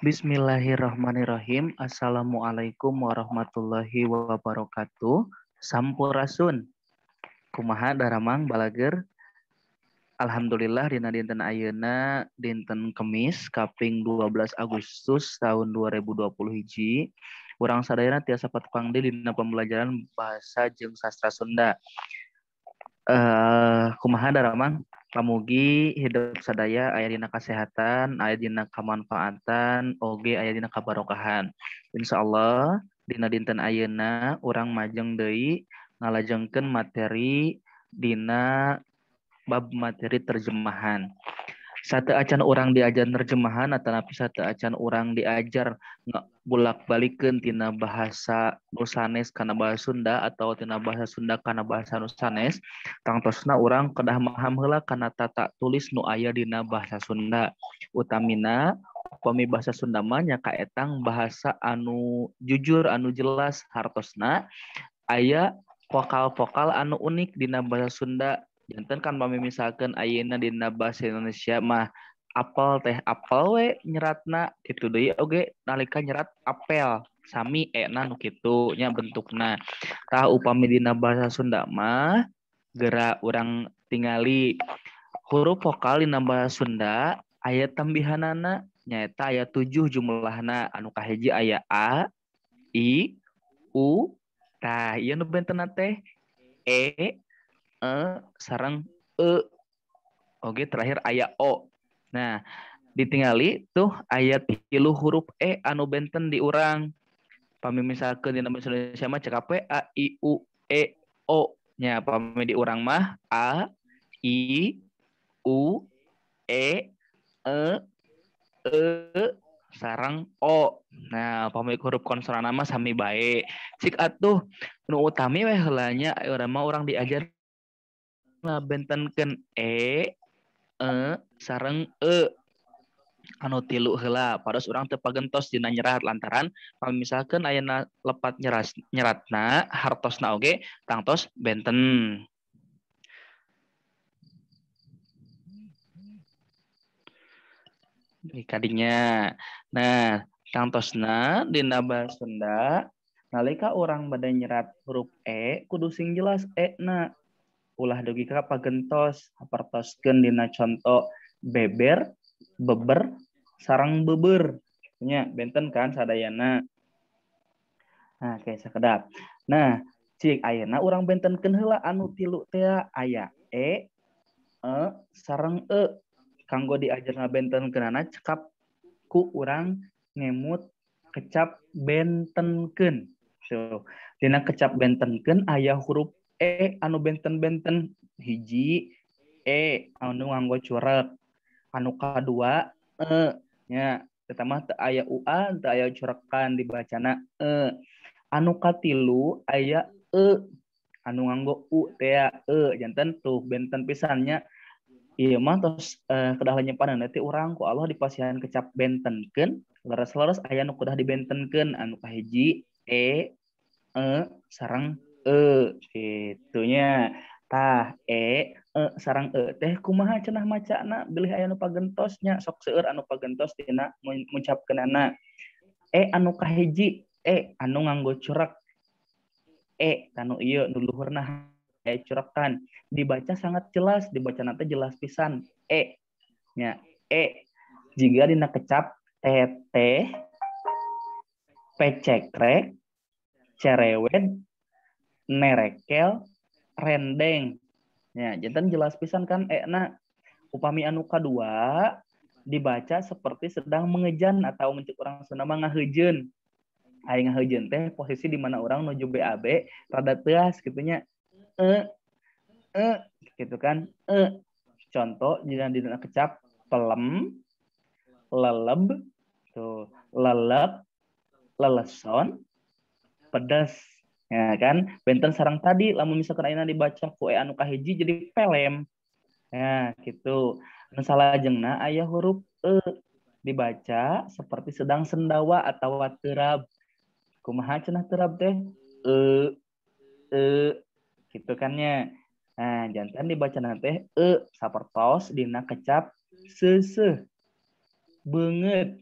Bismillahirrahmanirrahim. Assalamualaikum warahmatullahi wabarakatuh. Sampurasun. Kumaha daramang balager? Alhamdulillah dina dinten ayeuna dinten Kemis kaping 12 Agustus tahun 2020 hiji. Urang sadayana tiasa patukang deui dina pembelajaran bahasa jeung sastra Sunda. Kumaha daramang? Pamugi hidup sadaya aya dina kasehatan, aya dina kamanfaatan, oge aya dina kabarokahan. Insyaallah dina dinten ayeuna urang majeng deui ngalajengkeun materi dina bab materi terjemahan. Sateuacan urang diajar terjemahan atanapi sateuacan urang diajar bolak-balikeun tina bahasa nu sanes kana bahasa Sunda atau tina bahasa Sunda kana bahasa nu sanes, tangtosna urang kedah maham heula kana tata tulis nu aya dina bahasa Sunda. Utamina upami bahasa Sunda mah nya kaetang bahasa anu jujur, anu jelas hartosna aya vokal-vokal anu unik dina bahasa Sunda. Janten kan pami misalkan ayeuna dina bahasa Indonesia mah apel teh apel we nyeratna kitu deui oge nalika nyerat apel sami ena nu kitu nya bentukna. Tah upami dina bahasa Sunda mah geura urang tingali huruf vokal dina bahasa Sunda aya tambihanana nyaeta aya 7 jumlahna. Anu kahiji aya a, i, u, tah ieu nu bentenna teh e, e sareng e. Oke, terakhir aya o. Nah, ditingali tuh aya 3 huruf e anu benten di urang. Pami misalkeun dina bahasa Indonesia mah cekap we a, i, u, e, o. Nya pami di urang mah a, i, u, e, e, e sareng o. Nah, pami huruf konsonan mah sami bae. Cik atuh nu utami we heula nya urang mah urang diajar ngabentenkeun e, e sareng e anu 3 heula pados urang teu pagentos dina nyerat lantaran pami misalkeun ayeuna lepat nyeratna hartosna oge tangtos benten. Kadinya. Nah, tangtosna dina bahasa Sunda nalika urang bade nyerat huruf e kudu sing jelas e na. Ulah dugi ka pagentos hapertoskeun dina conto beber, beber, sareng beber. Nya benten kan sadayana. Nah, oke sakedap. Nah, cik ayeuna urang bentenkeun heula anu 3 teh aya e, e sareng e. Kanggo diajar ngabentenkeunana cekap ku urang ngemut kecap bentenkeun. So, dina kecap bentenkeun aya huruf e anu benten-benten hiji e anu nganggo curek, anu kadua e nya eta mah teu aya ua teu aya curekan dibacana e, anu katilu aya e anu nganggo u teh e janten tuh benten pisan nya. Ieu mah tos kedah lenyepan nanti urang ku Allah dipasihan kecap bentenkeun leres-leres aya nu kedah dibentenkeun anu kahiji e, e sareng e gitunya. Tah e, e sareng e teh kumaha cenah macana bilih aya nu pagentos nya sok seueur anu pagentos dina ngucapkeunana. E anu kahiji e anu nganggo curek e anu ieu nu luhurna e curekan dibaca sangat jelas dibacana teh jelas pisan e nya e jiga dina kecap teteh pecekrek cerewet nerekel rendeng. Ya, janten jelas pisan kan na. Upami anu kadua dibaca seperti sedang mengejan atau mencek orang Sunda mah ngaheujeun. Aya ngaheujeun teh posisi di mana orang nuju BAB rada teuas kitu nya. E e gitu kan. E. Contoh dina dina kecap pelem, leleb, tuh lelep, leleson, pedas. Ya kan, benten sarang tadi lamun misalkan ayeuna dibaca ku e anu kahiji jadi pelem. Ya gitu. Anu salajengna aya huruf e dibaca seperti sedang sendawa atau terab. Kumaha cenah terab teh? E e gitu kan nya. Nah, jantan dibacana teh e sapertos dina kecap seuseuh, beungeut,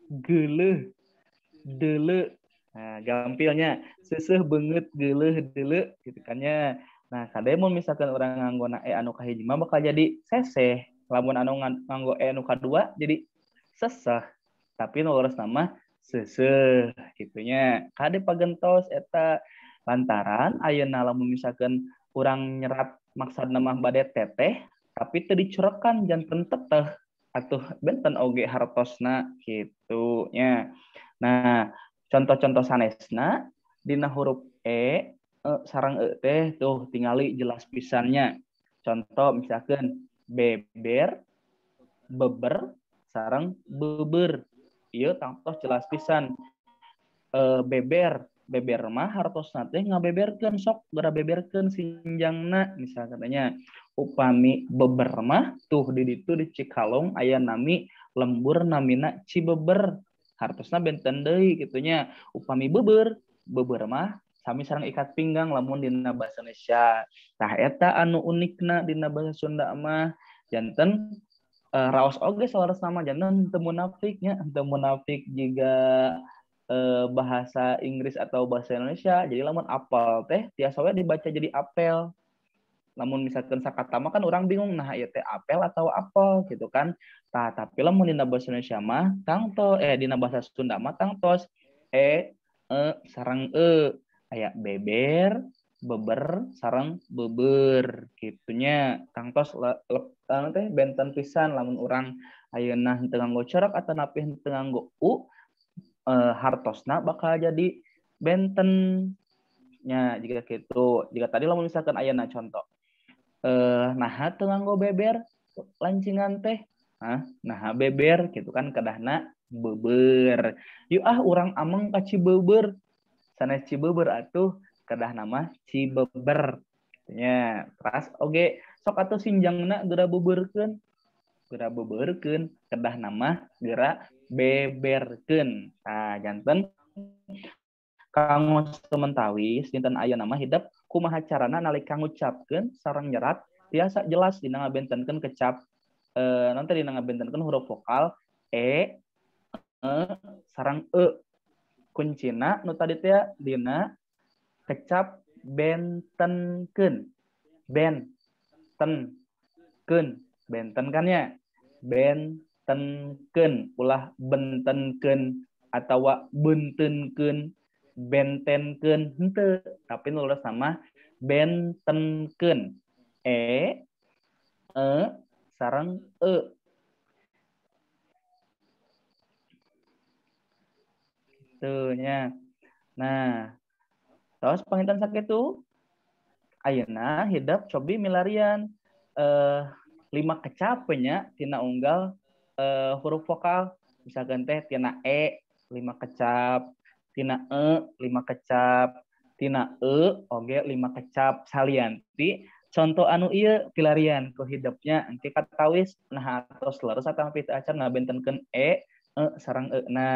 geuleuh, deuleu. Nah, gampilnya seuseuh beungeut geuleuh deuleu gitu kan nya. Nah, kade mun misalkan urang nganggona e anu kahiji mah bakal jadi seseh. Lamun anu nganggo e anu kadua jadi seseh. Tapi nu leresna mah seuseuh kitu nya. Kade pagentos eta lantaran ayeuna lamun misalkan urang nyerat maksudna mah bade teteh tapi teu dicurekan janten teteh atuh benten oge hartosna kitu nya. Nah, contoh-contoh sanesna dina huruf e, e sareng e teh tuh tingali jelas pisannya. Contoh misalkan beber, beber, sareng beber. Ieu tangtos jelas pisan. Beber, beber mah hartosna teh ngabeberkeun sok geura beberkeun sinjangna misalkan nya. Upami beber mah tuh di ditu di Cikalong aya nami lembur namina Cibeber. Hartosna benten deui kitu nya. Upami beber, beber mah sami sareng ikat pinggang lamun dina bahasa Indonesia. Tah eta anu unikna dina bahasa Sunda mah janten raos oge saleresna mah janten teu munafik nya, teu munafik jiga bahasa Inggris atau bahasa Indonesia. Jadi lamun apel teh tiasa we dibaca jadi apel. Lamun misalkan sakata mah kan urang bingung nah ieu teh apel atau apel gitu kan. Tah tapi lamun dina bahasa Indonesia mah tangtos dina bahasa Sunda mah tangtos e e sareng e aya beber, beber sareng beber kitunya. Tangtos teh benten pisan lamun urang ayeuna henteu nganggo corok atau napi henteu nganggo u hartosna bakal jadi benten nya jika kitu. Jika tadi lamun misalkan ayeuna contoh naha teu nganggo beber lancingan teh, naha beber gitu kan kedahna beber. Yuk ah urang ameng ka Cibeber. Sanes Cibeber atuh kedahna mah Cibeber nya. Teras oge sok atuh sinjangna geura beberkeun. Geura beberkeun kedahna mah geura beberkeun. Tah janten kanggo sementawis dinten ayeuna mah hidep kumaha carana nalika ngucapkeun sareng nyerat tiasa jelas dina ngabentenkeun kecap nanti dina ngabentenkeun huruf vokal e, e sareng e. Kuncina nu tadi teh dina kecap bentenkeun. Ben ten keun benten kan ya, bentenkeun ulah bentenkeun atawa bentenkeun bentenkeun henteu, tapi nu leres sama bentenkeun e e sareng e. Tuh nya. Nah, terus panginten sakitu ayeuna hidep cobi milarian 5 kecap nya tina unggal huruf vokal. Misalkan teh tina e 5 kecap, tina e 5 kecap, tina e oge 5 kecap salianti. Contoh anu ieu pilarian ku hidepnya engke katawis nah atos leres atawa teu acan ngabentenkeun e e sareng e na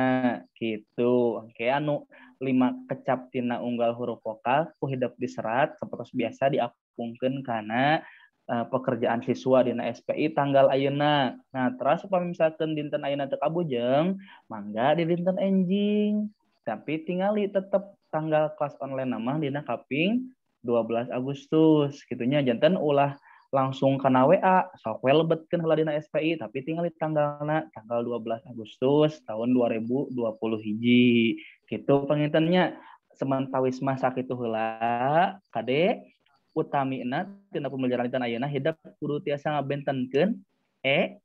gitu. Engke anu 5 kecap tina unggal huruf vokal ku hidep diserat sapertos biasa diapungkeun kana pekerjaan siswa dina SPI tanggal ayeuna. Nah, terus upami misalkan dinten ayeuna teu kabujeng, mangga di dinten enjing. Tapi tingali tetep tanggal kelas online mah dina kaping 12 Agustus gitunya. Janten ulah langsung kana WA, sok we lebetkeun heula dina SPI, tapi tingali tanggalna tanggal 12 Agustus tahun 2020 hiji. Gitu pangintennya. Sementawis mah sakitu heula kade utamina tina pembelajaran dinten ayeuna hidep kudu tiasa ngabentenkeun e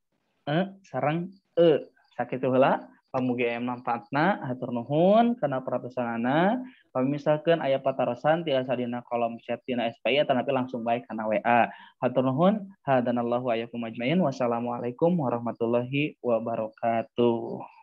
e sareng e. Sakitu heula. Pamugi aya manfaatna, hatur nuhun kana perhatosanana. Pami misalkeun aya patarosan tiasa dina kolom chat dina SPI atanapi langsung bae kana WA. Hatur nuhun, hadanallahu wa iyyakum ajmain. Wassalamualaikum warahmatullahi wabarakatuh.